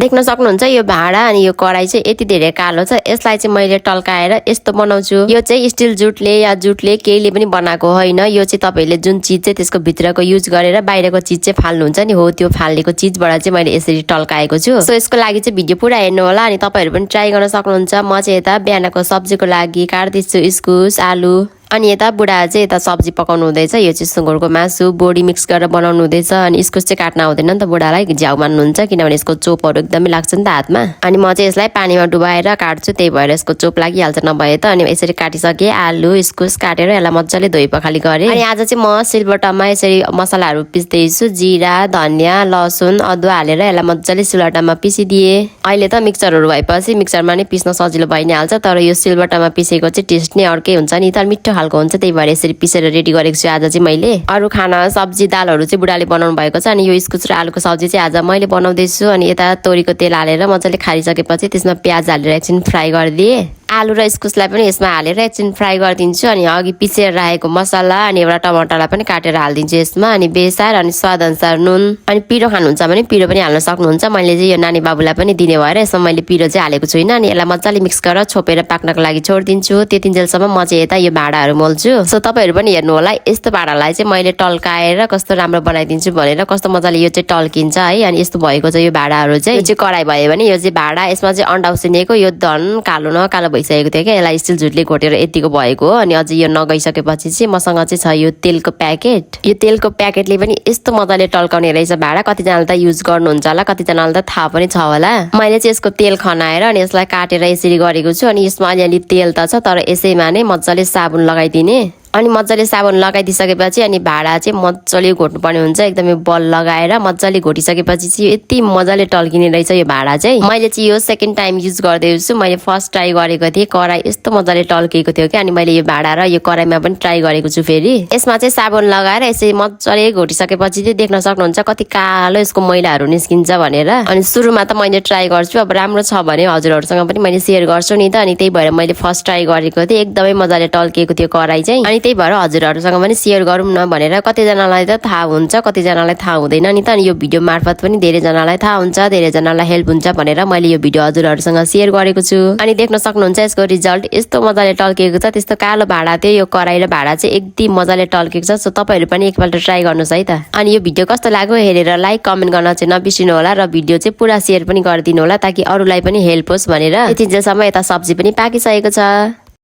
देख्न सक्नुहुन्छ यो भाँडा अनि यो कराई चाहिँ यति धेरै कालो छ। यसलाई चाहिँ मैले टल्काएर यस्तो बनाउँछु। यो चाहिँ स्टिल जुटले या जुटले केहीले पनि बनाएको होइन। यो चाहिँ तपाईहरुले जुन चीज चाहिँ त्यसको भित्रको युज गरेर बाहिरको चीज चाहिँ फाल्नुहुन्छ नि हो त्यो फाल्नेको चीजबाट चाहिँ मैले यसरी टल्काएको छु। सो यसको लागि चाहिँ भिडियो पुरा हेर्नु होला अनि तपाईहरु पनि ट्राई गर्न सक्नुहुन्छ। म चाहिँ यता बिहानको सब्जीको लागि काट्दैछु इस्कुस, आलु अनि यता बुढा चाहिँ यता सब्जी पकाउनु हुँदैछ। यो चाहिँ सुँगुरको मासु बोडी मिक्स गरेर बनाउनु हुँदैछ अनि इस्कुस चाहिँ काट्न आउँदैन नि त बुढालाई, झ्याउ मान्नुहुन्छ किनभने यसको चोपहरु एकदमै लाग्छ नि त हातमा। अनि म चाहिँ यसलाई पानीमा डुबाएर काट्छु, त्यही भएर यसको चोप लागिहाल्छ नभए त। अनि यसरी काटिसके आलु इस्कुस काटेर यसलाई मजाले धोइ पखाली गरे। अनि आज चाहिँ म सिलबट्टामा यसरी मसलाहरु पिस्दैछु। जिरा, धनिया, लसुन, अदुवा हालेर यसलाई मजाले सिलबट्टामा पिसिदिए। अहिले त मिक्सरहरु भएपछि मिक्सरमा नै पिस्न सजिलो भइ नै हाल्छ, तर यो सिलबट्टामा पिसेको चाहिँ टेस्ट नै अर्कै हुन्छ नि त, मिठो खालको हुन्छ। त्यही भएर यसरी पिसेर रेडी गरेको छु आज चाहिँ मैले। अरु खाना सब्जी दालहरु चाहिँ बुढाले बनाउनु भएको छ अनि यो इस्कुस र आलुको सब्जी चाहिँ आज मैले बनाउँदैछु। अनि यता तोरीको तेल हालेर मजाले खारिसकेपछि त्यसमा प्याज हालेर एकछिन फ्राई गरिदिए। आलु र इस्कुसलाई पनि यसमा हालेर एकछिन फ्राई गरिदिन्छु। अनि अघि पिसेर राखेको मसला अनि एउटा टमाटरलाई पनि काटेर हालिदिन्छु यसमा। अनि बेसार अनि स्वाद अनुसार नुन अनि पिरो खानुहुन्छ भने पिरो पनि हाल्न सक्नुहुन्छ। मैले चाहिँ यो नानी बाबुलाई पनि दिने भएर यसमा मैले पिरो चाहिँ हालेको छुइनँ। अनि यसलाई मजाले मिक्स गरेर छोपेर पाक्नको लागि छोडिदिन्छु। त्यतिन्जेलसम्म म चाहिँ यता यो भाँडाहरू मोल्छु। सो तपाईहरु पनि हेर्नु होला यस्तो भाँडालाई चाहिँ मैले टल्काएर कस्तो राम्रो बनाइदिन्छु भनेर, कस्तो मजाले यो चाहिँ टल्किन्छ है। अनि यस्तो भएको चाहिँ यो भाँडाहरू चाहिँ यो चाहिँ कराई भयो भने यो चाहिँ भाँडा, यसमा चाहिँ अन्डा उसिनेको यो धन कालो न कालो भइसकेको थियो क्या, यसलाई स्टिल झुटले घोटेर यतिको भएको हो। अनि अझै यो नगइसकेपछि चाहिँ मसँग चाहिँ छ यो तेलको प्याकेट। यो तेलको प्याकेटले पनि यस्तो मजाले टल्काउने रहेछ भाँडा। कतिजनाले त युज गर्नुहुन्छ होला, कतिजनाले त थाहा पनि छ होला। मैले चाहिँ यसको तेल खनाएर अनि यसलाई काटेर यसरी गरेको छु। अनि यसमा अलिअलि तेल त छ तर यसैमा नै मजाले साबुन लगाइदिने। अनि मजाले साबुन लगाइदिसकेपछि अनि भाँडा चाहिँ मजाले घोट्नुपर्ने हुन्छ। एकदमै बल लगाएर मजाले घोटिसकेपछि चाहिँ यति मजाले टल्किने रहेछ यो भाँडा चाहिँ। मैले चाहिँ यो सेकेन्ड टाइम युज गर्दैछु। मैले फर्स्ट ट्राई गरेको थिएँ, कराई यस्तो मजाले टल्केको थियो कि। अनि मैले यो भाँडा र यो कराईमा पनि ट्राई गरेको छु फेरि। यसमा चाहिँ साबुन लगाएर यसरी मजाले घोटिसकेपछि चाहिँ देख्न सक्नुहुन्छ कति कालो यसको मैलाहरू निस्किन्छ भनेर। अनि सुरुमा त मैले ट्राई गर्छु, अब राम्रो छ भने हजुरहरूसँग पनि मैले सेयर गर्छु नि त। अनि त्यही भएर मैले फर्स्ट ट्राई गरेको थिएँ, एकदमै मजाले टल्किएको थियो कराई चाहिँ। अनि त्यही भएर हजुरहरूसँग पनि सेयर गरौँ न भनेर। कतिजनालाई त थाहा हुन्छ, कतिजनालाई थाहा हुँदैन नि त। अनि यो भिडियो मार्फत पनि धेरैजनालाई थाहा हुन्छ, धेरैजनालाई हेल्प हुन्छ भनेर मैले यो भिडियो हजुरहरूसँग सेयर गरेको छु। अनि देख्न सक्नुहुन्छ यसको रिजल्ट यस्तो मजाले टल्किएको छ। त्यस्तो कालो भाँडा थियो यो कराई र भाँडा चाहिँ एकदम मजाले टल्किएको छ। सो तपाईहरु पनि एकपल्ट ट्राई गर्नुहोस् है त। अनि यो भिडियो कस्तो लाग्यो हेरेर लाइक कमेन्ट गर्न चाहिँ नबिर्सिनु होला र भिडियो चाहिँ पुरा सेयर पनि गरिदिनु होला ताकि अरूलाई पनि हेल्प होस् भनेर। यतिन्जेलसम्म यता सब्जी पनि पाकिसकेको छ।